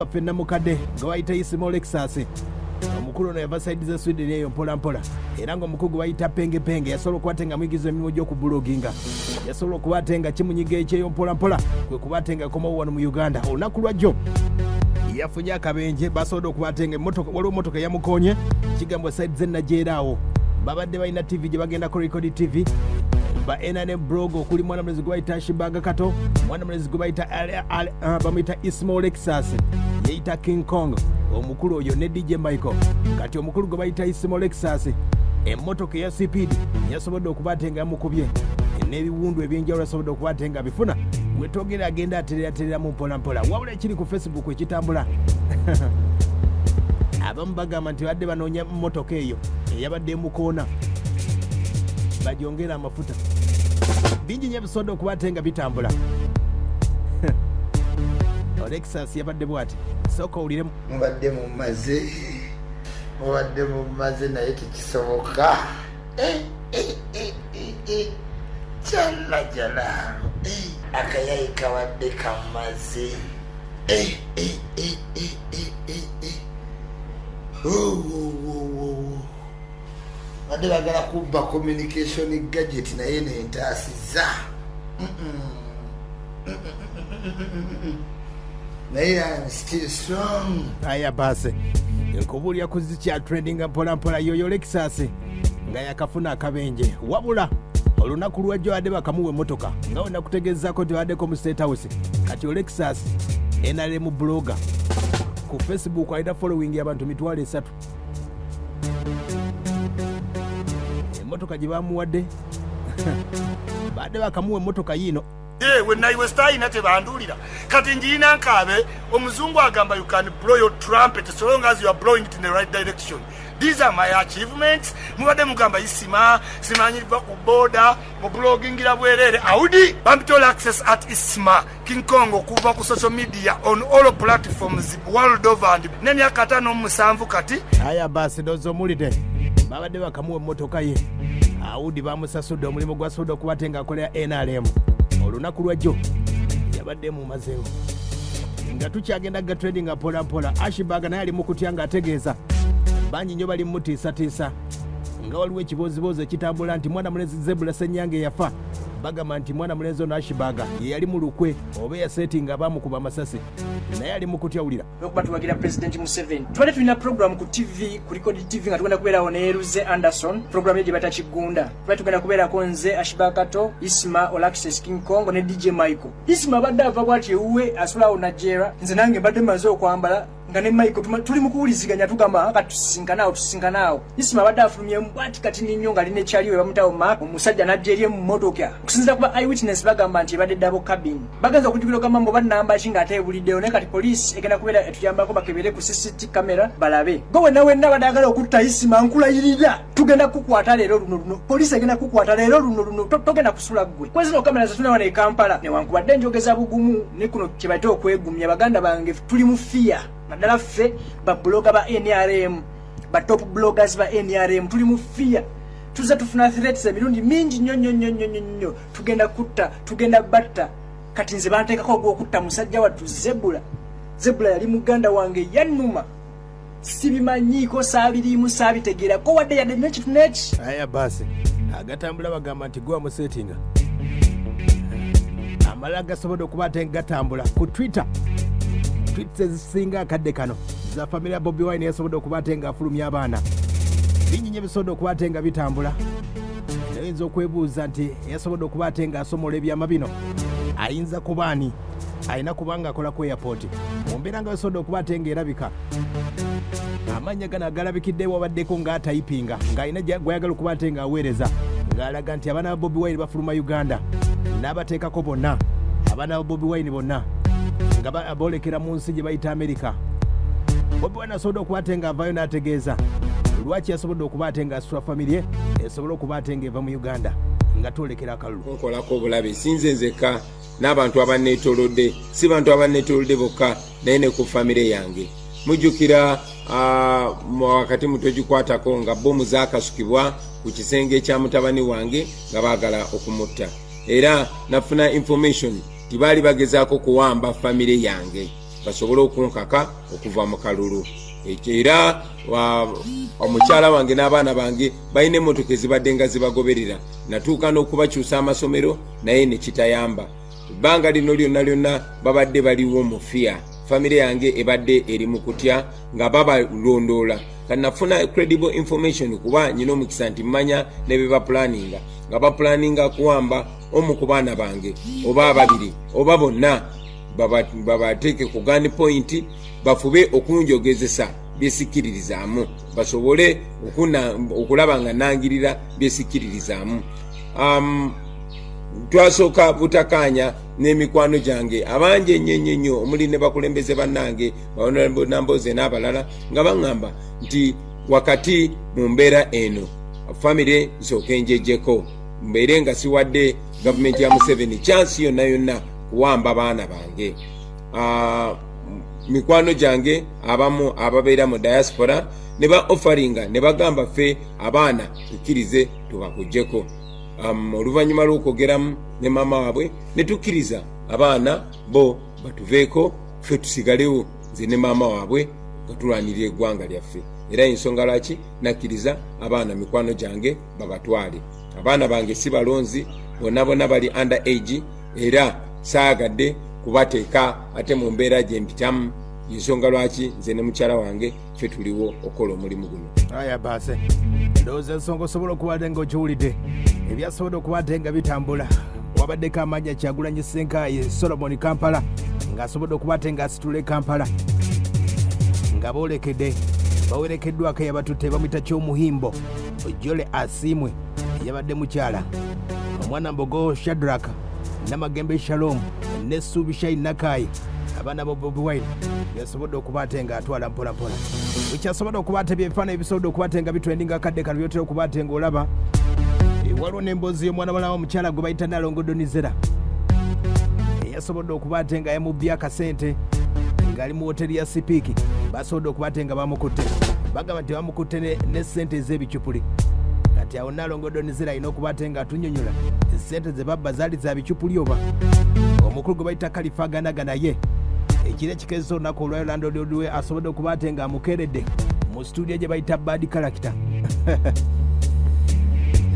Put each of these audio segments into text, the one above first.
Waffe namukadde nga bayita Isima Olexas, omukulu ono yava side za Sweden eyo mpola mpola, era nga omukugu bayita Penge Penge yasobola okuba ate nga muyigiza emirimu gy'okubuloginga, yasobola okuba ate nga kimunyiga ekyeyo mpola mpola, kwe kuba ate nga akomawo wano mu Uganda. Olunaku lwajjo yafunye akabenje, basobodde okuba ate nga emmotoka, waliwo emmotoka eyamukoonye, kigambwa side z'e Najeera awo babadde balina TV gye bagendako, Record TV ba NNM blog, okuli mwana mulenzi gwe bayita Shibaga Kato, mwana mulenzi gwe bayita bamuyita Isma Olexas, yeyita King Kong omukulu oyo, ne DJ Michael. Kati omukulu gwe bayita Isma Olexas, emmotoka eya speed yasobodde okuba ate nga yamukubye n'ebiwundu ebyenjawulo, asobodde okuba ate nga bifuna. Wetwogera agenda atereratereramu mpola mpola. Wabula ekiri ku Facebook ekitambula, abamu bagamba nti badde banoonya mmotoka eyo eyabadde emukoona bagyongere amafuta. Bingi nyo ebisobodde okuba ate nga bitambula. Olexas yabadde bwati, sooka owuliremu. Mubadde mumaze, mubadde mumaze, naye tekisoboka. Eh, eh, eh, eh, eh. Jalla jalaalu. Eh, akayayi kabadde kamaze. Eh, eh, eh, eh, eh, eh, eh. Oh, oh, oh, oh, oh. Badde bagala kubba communication gadget, naye nentaasiza. Naye I'm still strong. Aya baase, nkubuulira ku zikya trendinga mpola mpola. Yoyo Lexus nga yakafuna akabenje, wabula olunaku lwajjo adde bakamuwa emmotoka, nga we nakutegeezaako nti baddeko mu State House. Kati Olexas NRM blogger ku Facebook, alina following y'abantu 300,000. Emmotoka gye bamuwadde, badde bakamuwa emmotoka yiino. When I was talina tebandulira, kati njirina nkaabe. Omuzungu agamba, "You can blow your trumpet so long as you are blowing it in the right direction." These are my achievements. Mubadde mugamba Isima simanyi va ku boda mublogingira bwerere. Audi bampita All Access at Isma King Kong, okuva ku social media on all platforms world over, and n'emyaka 57 kati. Aya basi, ndowooza omulidde. Babadde bakamuwa emmotoka ye Audi, bamusasudde omulimu gwasobodde okuba ate ng'akolera NRM. Olunaku lwajjo yabadde mumazeewo. Nga tukyagenda ga trending mpola mpola, Ashbaga naye ali mu kutya ng'ategeeza bangi nnyo bali mutiisatiisa, nga waliwo ekibooziboozi ekitambula nti mwana mulenzi Zebula Senyange yafa, bagamba nti mwana mulenzi ono Ashbaga ye yali mu lukwe oba eyaseetinga abamukuba amasasi, naye ali mu kutya. Wulira. Olwokuba tuwagira President Museveni, tubadde tulina program ku TV, ku Record TV, nga tugenda kubeerawo ne Ruze Anderson, program ye gye bata Kigunda. Tubadde tugenda kubeerako nze Ashbakato, Isma Olaxes King Kong ne DJ Michael. Isma abadde ava bwati ewuwe, asulawo Najera. Nze nange mbadde maze okwambala nga ne Michael tuli mu kuwuliziganya, tugamba, "Ah, kati tusisinkanaawo, tusisinkanaawo." Isma abadde afulumyemu bwati kati ninyo nga alina ekyaliwe bamutawo Mark, omusajja n'ajja eri emmotoka. Okusinziira kuba eyewitness, bagamba nti ebadde double cabin. Bagenza okujjukira ogamba mbu banamba ki ng'ate ebuliddeyo, naye kati poliisi egenda kubeera etuyambako bakebere ku CCT camera balabe. Gwe wenna wenna abadde agala okutta Isima, nkulayirira tugenda kukukwata leero luno luno. Poliisi egenda kukukwata leero luno luno. Togenda kusula ggwe kwezino kamera zetulina wano e Kampala. Newankubadde njogeza bugumu, ne kuno kye bayita okwegumya. Baganda bange, tuli mu fear, naddala ffe bablogger ba NRM, ba top bloggers ba NRM, tuli mu fear. Tuzze tufuna threats emirundi mingi nnyo nnyo nnyo nnyo nnyo nnyo: tugenda kutta, tugenda batta. Kati nze banteekako ogw'okutta musajja wattu Zebula. Zebula yali muganda wange, yannuma, sibimanyiiko, saabiriimu, saabitegeerako wadde yadde nekitu neki. Aya baasi, agatambula bagamba nti gwe wamuseetinga, amalala gasobodde okuba ate gatambula ku Twitter. Tweets ezisinga akadde kano za famire ya Bobi Wine, yasobodde okuba ate nga afulumya abaana. Bingi nnyo ebisobodde okuba ate nga bitambula. Oyinza okwebuuza nti yasobodde okuba ate nga asomola ebyama bino ayinza kuba ani? Alina kubanga akola ku airport. Mu mbeera nga yasobodde okuba ate nga erabika, amannya gano agalabikidde wabaddeko ng'atayipinga ng'alina gw'ayagala okuba ate ng'aweereza, ng'alaga nti abaana ba Bobi Wine bafuluma Uganda, n'abateekako bonna abaana ba Bobi Wine bonna nga boolekera mu nsi gye bayita Amerika. Bobi Wine asobodde okuba ate ng'avaayo n'ategeeza lwaki yasobodde okuba ate ng'asitula famire esobole okuba ate ng'eva mu Uganda nga twolekera akalulu. Kunkolako obulabe sinze nzekka n'abantu abanneetoolodde, si bantu abanneetoolodde bokka, naye ne ku famire yange. Mujjukira wakati mu togikwatako nga bomu zaakasukibwa ku kisenge kya mutabani wange nga baagala okumutta, era nafuna information nti baali bagezaako kuwamba famire yange. basobole okunkaka okuva mu kalulu. Ekyo era omukyala wange n'abaana bange balina emmotoka ezibadde nga zibagoberera, natuuka n'okubakyusa amasomero naye ne kitayamba. Ebbanga lino lyonna lyonna babadde baliwo mu fiya, famire yange ebadde eri mu kutya nga babalondoola. Kanafuna credible information kuba nyina omukisa nti mmanya ne bye bapulaninga, nga bapulaninga kuwamba omu ku baana bange oba ababiri oba bonna, babateeke ku gun point, bafube okunjogezesa byesikkiririzaamu, basobole okulaba nga nangirira byesikkiririzaamu. Twasooka butakaanya n'emikwano gyange abangi ennyo ennyo ennyo, omuli ne bakulembeze bannange Nambooze n'abalala, nga baŋŋamba nti wakati mu mbeera eno famire nsooke njejjeko, mbeere nga siwadde gavumenti ya Museveni kyansi yonna yonna kuwamba baana bange. Mikwano gyange abamu ababeera mu diaspora ne ba offeringa ne bagamba ffe abaana tukkirize tubakuggyeko. Oluvannyuma lw'okwogeramu ne maama waabwe ne tukkiriza abaana bo batuveeko, ffe tusigalewo nze ne maama waabwe nga tulwanirira eggwanga lyaffe. Era ensonga lwaki nakkiriza abaana mikwano gyange babatwale. Abaana bange si balonzi, bonna bonna bali under age, era saagadde kubateeka ate mu mbeera gye mpitamu. Ensonga lwaki nze ne mukyala wange ffe tuliwo okukola omulimu guno. Aya baase, ndowooza ensonga osobola okuba nga okiwulidde ebyasobodde okuba ate nga bitambula. Wabaddeko amanya Kyagulanyi Ssenkaayi Solomon Kampala ng'asobodde okuba ate ng'asitula e Kampala nga boolekedde bawerekeddwako eyabatutte bamuyita Kyomuhimbo Jole Asiimwe yabadde mukyala omwana Mbogo Shadrack Namagembe Shalom ne Suubi Shai Nakaayi, abaana ba Bobi Wine yasobodde okuba ate ng'atwala mpolampola. Ekyasobodde okuba ate byebifaananyi ebisobodde okuba ate nga bitrendinga akadde kano byotera okuba ate ng'olaba. Waliwo n'emboozi y'omwana wala omukyala gwe bayita Nalongo Donizera eyasobodde okuba ate nga yamubbye akasente ng'ali mu woteri ya Sipiiki. Basobodde okuba ate nga bamukutte, bagamba nti bamukutte ne ssente ez'ebicupuli. Kati awo Nalongo Donizera alina okuba ate nga atunyonyola ssente ze babba zaali za bicupuli oba. Omukulu gwe bayita Kalifa Aganaga naye ekiro ekikeesa olunaku olwayo landlord we asobodde okuba ate nga amukeredde mu situdiyo gye bayita Bad Character.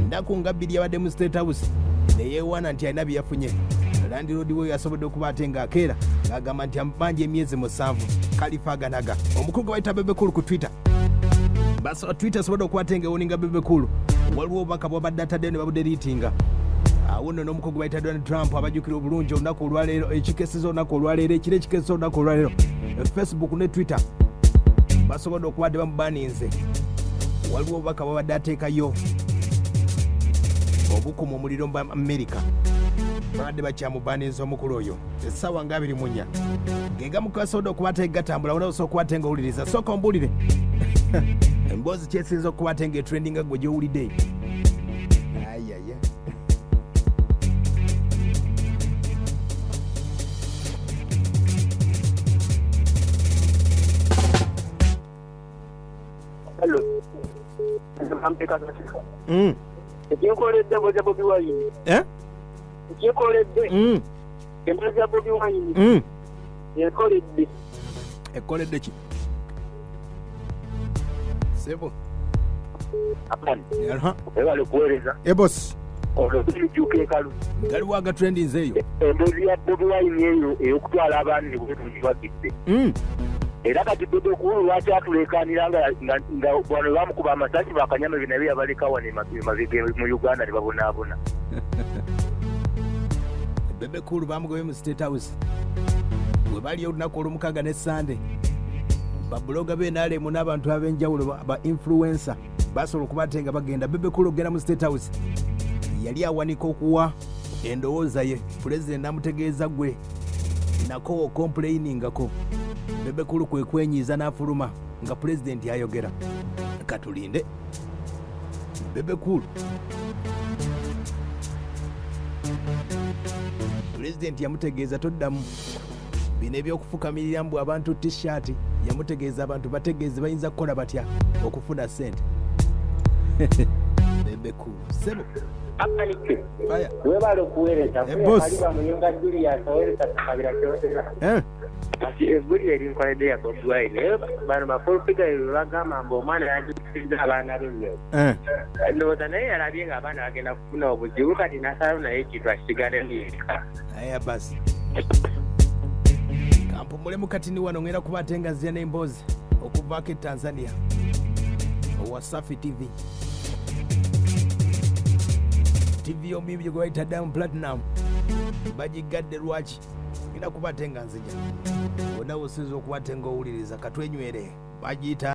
Ennaku nga bbiri yabadde mu State House neyeewaana nti alina bye yafunye. Landlord we yasobodde okuba ate ng'akeera ng'agamba nti amubanja emyezi 7. Kalifa Aganaga omukulu gwe bayita Bebe Cool ku Twitter, Twitter esobodde okuba ate ng'ewoninga Bebe Cool, waliwo obubaka bwabadde ataddeyo ne babuderiitinga. Awo nno n'omukulu gwe bayita Donald Trump abajjukira obulungi olunaku olwaleero, ekikeseza olunaku olwaleero, ekiro ekikeseza olunaku olwaleero, Facebook ne Twitter basobodde okuba tebamubaninze. Waliwo obubaka bwabadde ateekayo obukuma omuliro mu Amerika, babadde bakyamubaninze omukulu oyo essaawa nga 24 gegamu kasobodde okuba ate gatambula. Wona osobola okuba ate nga owuliriza, sooka ombuulire emboozi kyesinza okuba ate nga etrendinga gwe gyowulidde. Ayaya. Hello. Ekinkoledde emboozi ya Bobi Wine. Eh? Ekinkoledde emboozi ya Bobi Wine. Enkoledde. Ekoledde ki? Sebo. Apani. Aha. Webale kuweereza. Ebos. Olwo tulijuka ekalu. Galiwo agatrendinze eyo. Emboozi ya Bobi Wine eyo ey'okutwala abaana ebweru ngiwagidde. Era kati Bebe Cool lwaki atuleekaanira nga nga wano bamukuba amasasi bakanyama bye nabyo yabaleka wano emabega mu Uganda ne babonaabona. Bebe Cool bamugobye mu State House we bali olunaku olwomukaaga ne Sande. Babuloga b'NRM n'abantu ab'enjawulo ba influencer basobola okuba ate nga bagenda. Bebe Cool okugenda mu State House yali awanika okuwa endowooza ye, pulezidenti n'amutegeeza gwe nako okomplainingako. Bebe Cool kwe kwenyiiza n'afuluma nga pulezidenti ayogera. Katulinde Bebe Cool. Pulezidenti yamutegeeza toddamu bino ebyokufukamirira mbu abantu t-shirt. Yamutegeeza abantu bategeeze bayinza kukola batya okufuna ssente. Bebe Cool. Sebo. Apanike. Fire. Webale okuweereza. Eh, boss. Kaliba Muyunga Julius aweereza Kabira Kyotera. Eh. Kati eggulire erinkoledde ya Bobi Wine naye bano bafull figure bwe bagamba mbu omwana yagisiza abaana be nno. Eh. Ndowooza naye yalabye ng'abaana bagenda kufuna obuzibu, kati n'asalawo naye ekintu akisigale yekka. Aya basi. Kampumulemu katini wano, ngenda kuba ate nga nzija n'emboozi okuvaako e Tanzania owa Safi TV. TV y'omuyimbi gwe bayita Diamond Platnumz bagigadde lwaki? Ngenda kuba ate nga nzija. Wonna wosinza okuba ate ng'owuliriza katwenywere bagiyita.